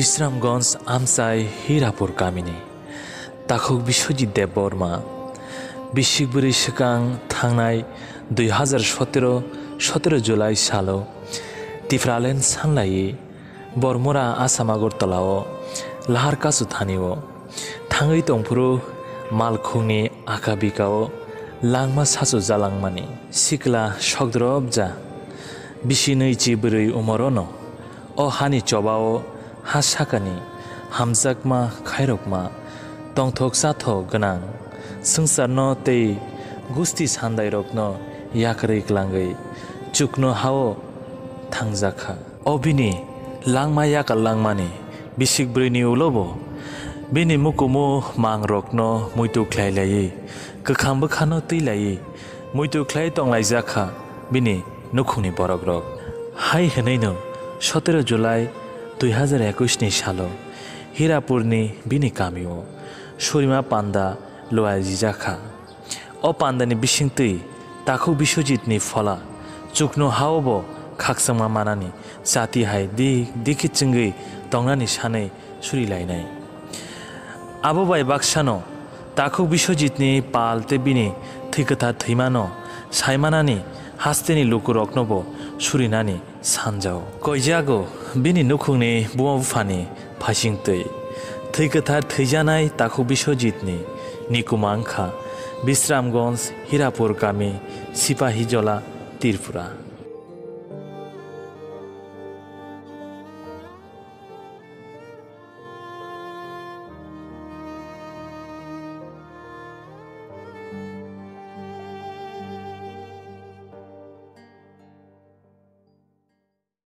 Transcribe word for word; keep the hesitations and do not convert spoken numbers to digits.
Bisramganj amchai Hirapur kamini takhuk Biswajit Debbarma. Bisik bwrwi swkang thangnai dui hazar sotero, sotero July salo Tipraland sanlaiwi Bormura Assam Agartala o lahar kasu thani o thangwi tongphuru malkhungni aka bika o langma sasu jalangmani sikla sokdrop ja bisi nwi chi bwrwi umorono o hani choba o ha sakani hamjakma khairokma tongthok chathok gwnang swngcharno tei gusti sandairokno yakarwi klangwi chukno ha-o thangjakha. O bini langma yakar langmani bisik bwrwini ulo bo bini mukumu mangrokno muitu khlai laiwi kwkham bwkhano twi laiwi muitu khlai tonglaijak kha bini nukhungni borokrok. Hai hwnwino sotero July dui hazar ekush ni salo Hirapurni bini kamio surima panda luaijak kha. O pandani bisingtwi takhuk Biswajitni phola chukno ha-o bo khakchangma manani chati hai dik dikhi chwngwi tongnani sanwi suri lainai. Abo bai baksano takhuk Biswajitni pal tei bini thwi kwthar thwimano saimanani hasteni lukurokno bo surinani sanjao. Koijago bini nukhungni buma buphani phaisingtwi. Thwi kwthar thwijanai takhuk Biswajitni nikuma wngkha Bisramganj, Hirapur kami, Sipahijola, Tripura.